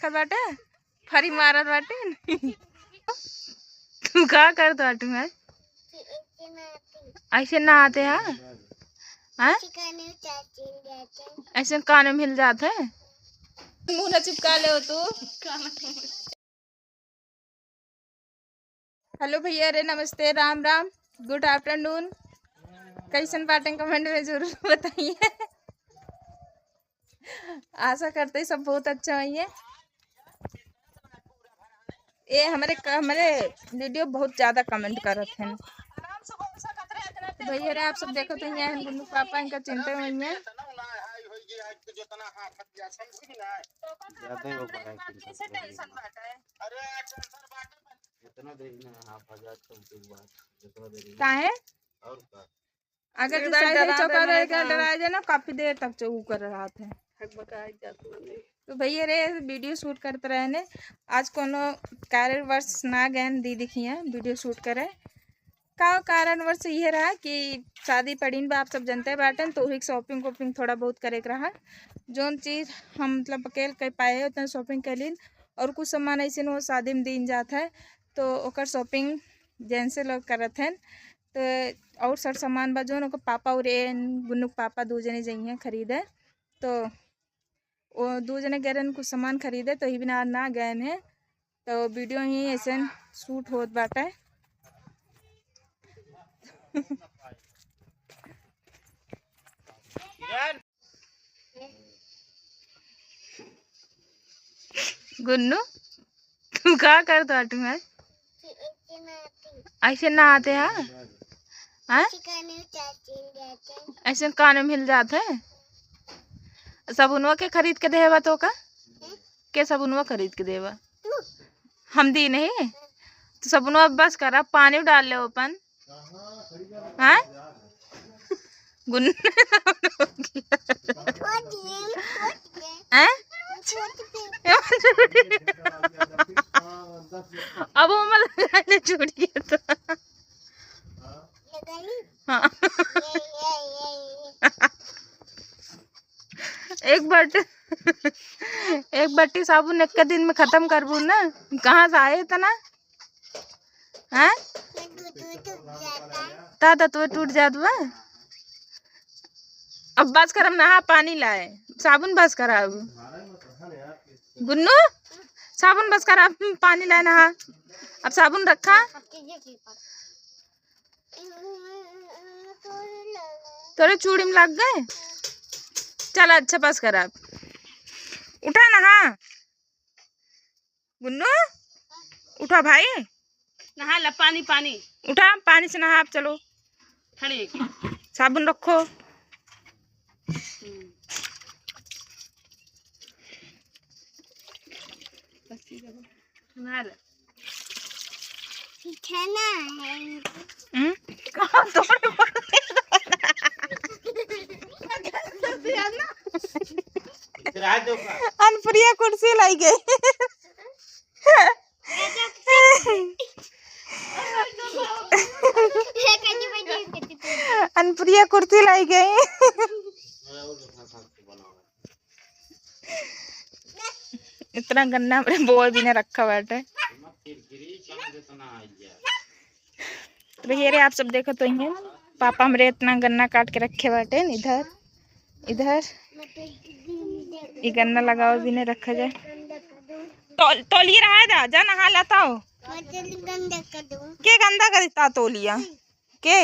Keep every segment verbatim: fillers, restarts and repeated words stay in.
रखत बाटे, फरी मारत बाटे। तू का करत बाटू है? ऐसे नहाते हैं? हाँ? ऐसे कान में हिल जात है? मुँह ना चिपका ले हो तू। हेलो भैया रे, नमस्ते, राम राम, गुड आफ्टरनून। कैसन बाटें, कमेंट में जरूर बताइए। आशा करते हैं सब बहुत अच्छा होइए। ये हमरे क-, हमरे वीडियो बहुत ज्यादा कमेंट करत हैं। भैया रे, आप सब देखत हैं, यहाँ गुन्नू पापा इनका चिंता में हैं। ज्यादा ही हो गया है, चिंता कर रही है। इतना देरी में हाफ आ जाए तो कोई बात, इतना देरी में। काहे? और का? अगर एक तू बार सही से डरा चौका देने करके का। डरा जाए ना, काफी देर तक चौकू कर रहा था। हकबकाए जात माने। तो भैया रे, वीडियो शूट करत रहे ने, आज कोनो कारणवश ना गए दीदी खिया वीडियो शूट करे। का कारणवश ये रहा कि शादी पड़ीन बा, आप सब जनते बाटन, तो वही शॉपिंग वॉपिंग थोड़ा बहुत करे के रहा। जौन चीज हम मतलब अकेल कर पाए, उतना शॉपिंग कर लीन। और कुछ सामान ऐसे न हो, शादी में दीन जात है, तो ओकर शॉपिंग जेंट्स लोग करत हैं। तो और सर सामान बा, जौन ओकर पापा और ए गुन्नू के पापा दो जने जइहें खरीदे। तो वो दो जने गए रहन कुछ सामान खरीदे, तो ही बिना ना गए हैं। तो वीडियो ही ऐसे शूट होत बाटे। गुन्नू, तू का करत बाटू है? ऐसे नहाते हैं? हाँ? ऐसे कान में हिल जात है? सबुनवा के खरीद के देबा तो का? के सबुनवा खरीद के देबा? हम दी नहीं। तो सबुनवा बस करा, पानी डाल ले अपन। हाँ? गुन-, हैं? अब वो मला लगाने छूट गया तो। हाँ। एक बट-, एक बट्टी साबुन एक दिन में खत्म करबू ना, कहाँ से आए इतना? हैं? ता, ता तो टूट जात बा। अब बस कर, हम नहा पानी लाए, साबुन बस करा अब। गुन्नू, साबुन बस करा, हम पानी लाए नहा। अब साबुन रखा। तोरे चूड़ी में लग गए। चल अच्छा बस करा अब। उठा नहा। गुन्नू, उठा भाई। नहा ला, पानी, पानी। उठा, पानी से नहा, अब चलो। खड़ी है क्या? साबुन रखो। हम्म। नहा ला। खाना है। हम्म? कहाँ तोड़ बोल रही है? अनप्रिया कुर्सी लाई गई। अनप्रिया कुर्सी लाई गई। इतना गन्ना हमरे बोए बिना रखा बाटे। तो भैया रे, आप सब देखत होइहें, पापा हमरे इतना गन्ना काट के रखे बाटे इधर, इधर। ई गन्ना लगावे बिना रखा जाए। तौल-, तौलिया रहा जा, जा नहा लाता हो। के गंदा करता तौलिया? के?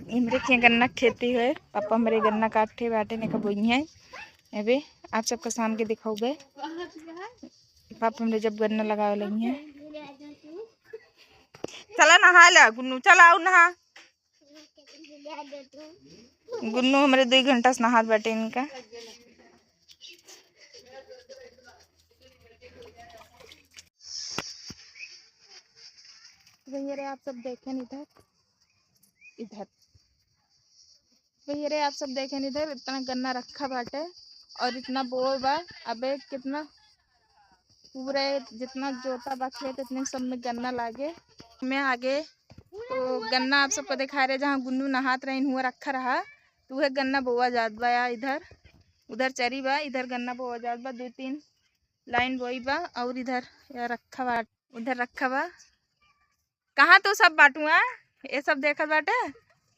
हमरे के गन्ना खेती है, पापा हमरे गन्ना काटे बाटे ने का बोई है। अबे आप सबका शाम के दिखाऊबे, पापा हमरे जब गन्ना लगावे लगी हैं। चला नहा ला गुन्नू, चला आओ नहा। गुन्नू हमरे दुई घंटा से नहात बाटे इनका। भैया रे, आप सब देखें इधर, इधर। भैया रे, आप सब देखें इधर, इतना गन्ना रखा बाटे और इतना बोर बा। अबे कितना पूरे जितना जोता बा खेत, इतने सब में गन्ना लागे। मैं आगे तो गन्ना आप सबको दिखा रहे, जहाँ गुन्नू नहात रहिन हुआ रखा रहा, तो वह गन्ना बोआ जात बा या इधर, उधर चरी बा, इधर गन्ना बोआ जात बा, दो तीन लाइन बोई बा। और इधर या रखा बा, उधर रखा बा। कहाँ तू सब बाटू, हाँ? ये सब देखत बाटे,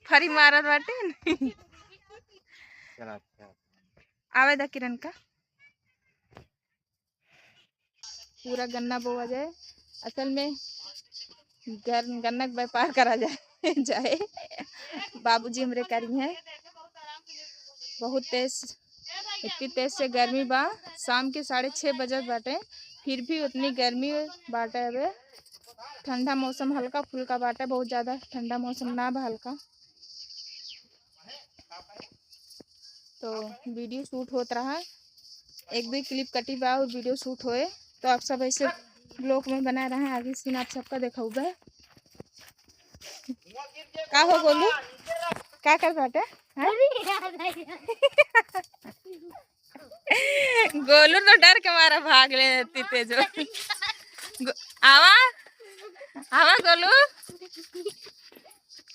फरी मारत बाटे। चला, चला। आवे दा किरण का। पूरा गन्ना बोआ जाए। असल में गन-, गन्ना के व्यापार करा जाए, जाए। बाबूजी हमरे करी हैं। बहुत तेज, इतनी तेज से गर्मी बा। शाम के साढ़े छः बजत बाटे, फिर भी उतनी गर्मी बाटे। अबे ठंडा मौसम हल्का फुल्का बाटे, बहुत ज़्यादा ठंडा मौसम ना बा, हल्का। तो वीडियो शूट होत रहा, एक दो क्लिप कटी बा और वीडियो शूट होए, तो आप सब ऐसे ब्लॉग में बना रहे, आगे सीन आप सबका देखाऊ बा। का हो गोलू, का कर बाटे? हाँ? गोलू तो डर के मारा भाग ले तेजो। गो-, आवा, आवा गोलू।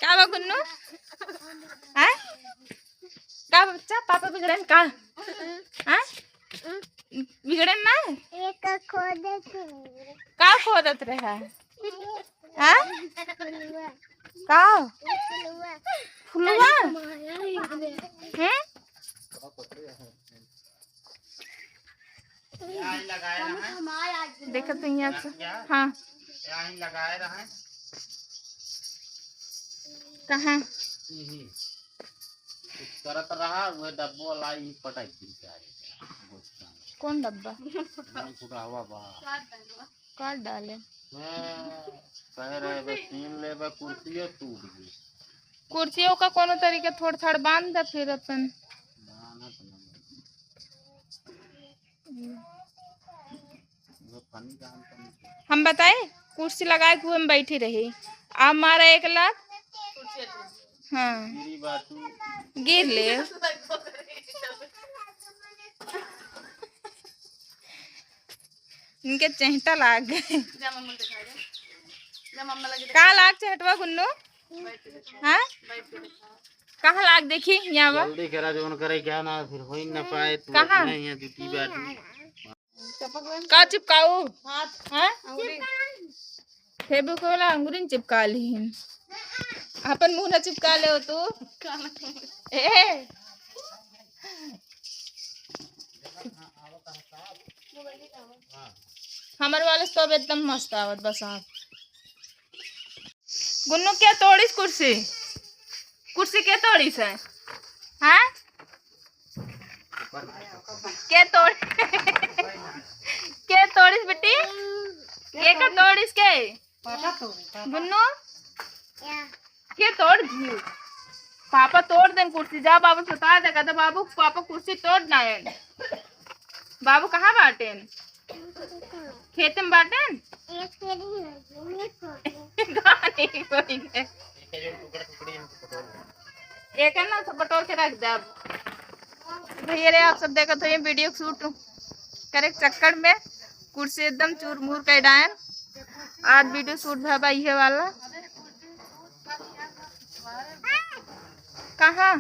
का बा गुन्नू? हाँ? का बच्चा, पापा बिगड़न का? हाँ? बिगड़न ना? एक खोदत रहे। का खोदत रहे? हाँ? फुलवा। का? फुलवा। फुलवा? हम्म? यहाँ ही लगाए रहे। देखत तो यहाँ से। हाँ। यहाँ ही लगाए रहे। कहाँ? यही। कुछ करत रहा, वह डब्बो वाला ही पटाई दी बेचारे। कौन डब्बा? नहीं, फुटा हुआ बा। काट डाले। हाँ, कह रहे बस छीन लेबे, कुर्सियो टूट गई। कुर्सियों का कोनो तरीके थोड़ थाड़ बांध दे फिर अपन। बांधत नहीं। हम बताए, कुर्सी लगाए के हुए हम बैठी रही, आप मारा एक लात। हाँ, गिरी बात। गिर ले। इनके चेहटा लाग गए। जा मम्मा दिखा दे। जा मम्मा लगे दिखा। का लाग चेहटवा गुन्नू? बैठ के दिखा। हाँ? बैठ के दिखा। कहाँ लाग देखी? यहाँ बा। जल्दी करा, जौन करे क्या ना, फिर हो ही ना पाए। तू कहाँ? अपने यहाँ जुटी बाटी। का चिपकाऊ? हाथ। हाँ? अंगुरी। फेविकोल वाला अंगुरी न चिपका लिहिन। अपन मुंह न चिपका ले हो तू। ए। हमर वाले सब एकदम मस्त आवत बा साफ। गुन्नू के तोड़िस कुर्सी? कुर्सी के तोड़िस है? हाँ? के तोड़-, के तोड़िस बेटी? के का तोड़िस के? पापा तोड़े, पापा। गुन्नू? के तोड़ दी? पापा तोड़ देन कुर्सी। जा बाबू से बता दे, कहते, "बाबू, पापा कुर्सी तोड़ ना है।" बाबू कहाँ बाटेन? खेते में बाटेन? गाने कोई है। एक है ना, तो बटोर के रख दे अब। भैया रे, आप सब देखत हो ये वीडियो शूट करे के चक्कर में कुर्सी एकदम चूर मूर कर डायन। आज वीडियो शूट भा बा इहे वाला। कहाँ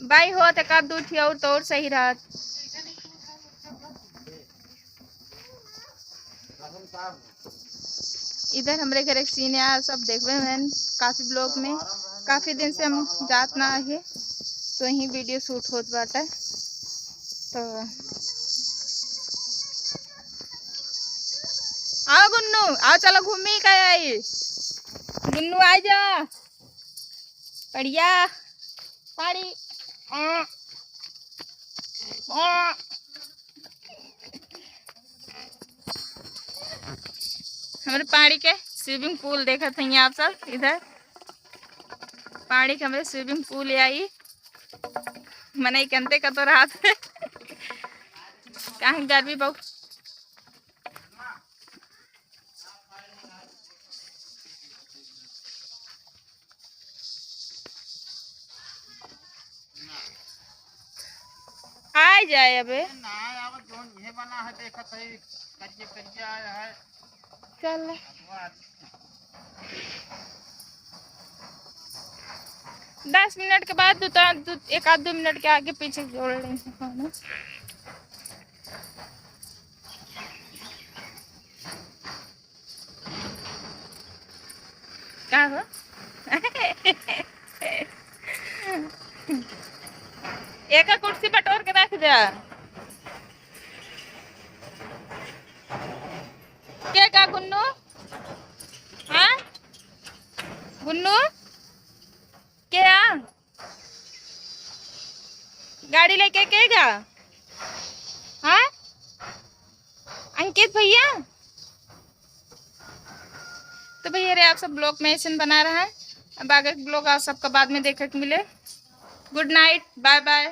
बाई होत एक आध दू थी और तो और सही रहत। इधर हमरे घर एक सीन है, सब देखबे में काफी ब्लॉग में, काफी दिन से हम जात ना है, तो यही वीडियो शूट होत बाटे। तो आओ गुन्नू, आओ चलो घूमी का आई। गुन्नू आ जा। बढ़िया। पानी। आ। आ। हमरे पानी के स्विमिंग पूल देखत हई आप सब इधर। पानी के हमरे स्विमिंग पूल आई। मनई कंते का तो रात। काहे गर्मी बहुत। आ जाए अबे। ना, अब जोन ये बना है, देखत है, करिया, करिया आया है। चल। वो आदमी। दस मिनट के बाद दो, दो, एक आध दो मिनट के आगे पीछे जोड़ लेंगे, हाँ ना? का हो? एक कुर्सी बटोर के रख दे। के का गुन्नू? हाँ? गुन्नू? के आ? गाड़ी लेके के गा? हाँ? अंकित भैया? तो भैया रे, आप सब ब्लॉग में ऐसे बना रहा है। अब आगे ब्लॉग आप सबका बाद में देखे के मिले। Good night, bye bye.